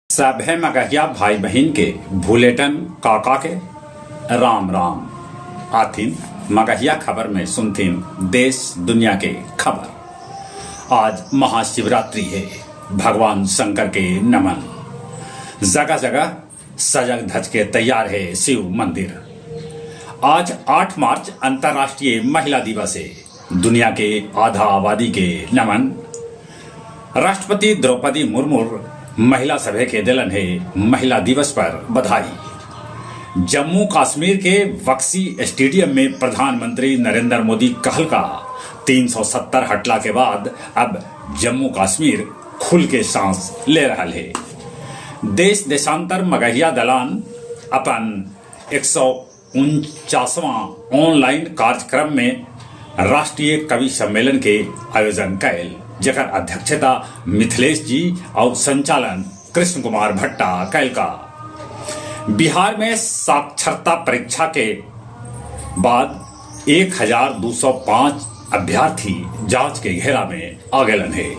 सभे मगहिया भाई बहिन के भुलेटन काका के राम राम। आथिन मगहिया खबर में सुनथिन देश दुनिया के खबर। आज महाशिवरात्रि है, भगवान शंकर के नमन। जगह जगह सजग धज के तैयार है शिव मंदिर। आज 8 मार्च अंतर्राष्ट्रीय महिला दिवस है, दुनिया के आधा आबादी के नमन। राष्ट्रपति द्रौपदी मुर्मू महिला सभे के दिलन है महिला दिवस पर बधाई। जम्मू कश्मीर के बक्सी स्टेडियम में प्रधानमंत्री नरेंद्र मोदी कहलका 370 हटला के बाद अब जम्मू कश्मीर खुल के सांस ले रहा है। देश देशांतर मगहिया दलान अपन 149वां ऑनलाइन कार्यक्रम में राष्ट्रीय कवि सम्मेलन के आयोजन कैल, जकर अध्यक्षता मिथिलेश जी और संचालन कृष्ण कुमार भट्टा कैल का। बिहार में साक्षरता परीक्षा के बाद 1205 अभ्यर्थी जांच के घेरा में आ गलन है।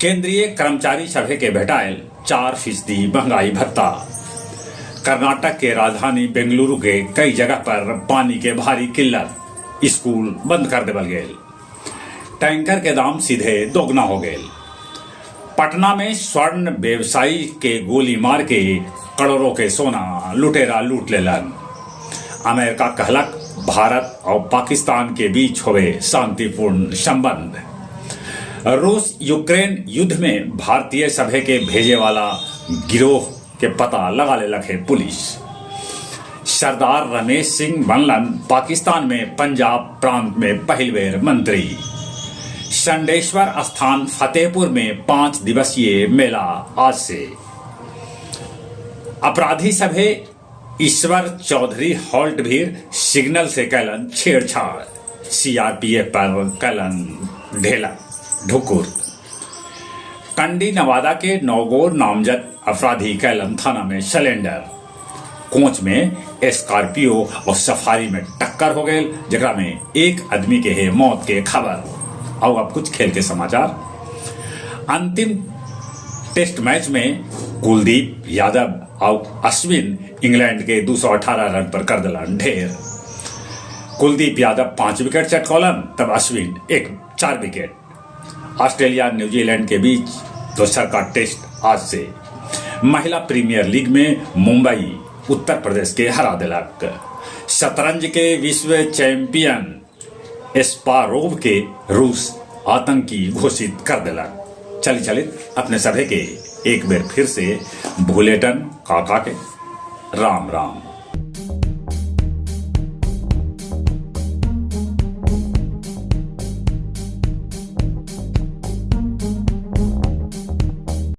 केंद्रीय कर्मचारी सभे के भेटायल 4% महंगाई भत्ता। कर्नाटक के राजधानी बेंगलुरु के कई जगह पर पानी के भारी किल्लत, स्कूल बंद कर देवल गेल। टैंकर के दाम सीधे दोगुना हो गेल। पटना में स्वर्ण व्यवसायी के गोली मार के करोड़ों के सोना लुटेरा लूट लेलन। अमेरिका कहलक भारत और पाकिस्तान के बीच होवे शांतिपूर्ण संबंध। रूस यूक्रेन युद्ध में भारतीय सभे के भेजे वाला गिरोह के पता लगा लेलक है पुलिस। सरदार रमेश सिंह बनलन पाकिस्तान में पंजाब प्रांत में पहिल बेर मंत्री। संडेश्वर स्थान फतेहपुर में 5 दिवसीय मेला आज से। अपराधी सभे ईश्वर चौधरी हॉल्ट भीर सिग्नल से कैलन छेड़छाड़, सीआरपीएफ पर कैलन ढेला ढुकुर। कंडी नवादा के नौगोर नामजद अपराधी कैलन थाना में सिलेंडर। कोच में स्कॉर्पियो और सफारी में टक्कर हो गए, जकरा में एक आदमी के है मौत के खबर। और अब कुछ खेल के समाचार। अंतिम टेस्ट मैच में कुलदीप यादव और अश्विन इंग्लैंड के 218 रन पर कर दिलन ढेर। कुलदीप यादव 5 विकेट चटकौलन, तब अश्विन 4 विकेट। ऑस्ट्रेलिया न्यूजीलैंड के बीच दोसर का टेस्ट आज से। महिला प्रीमियर लीग में मुंबई उत्तर प्रदेश के हरा दिलक। शतरंज के विश्व चैंपियन एस्पारोव के रूस आतंकी घोषित कर दिलक। चली चली अपने सभे के एक बेर फिर से भुलेटन काका के राम राम।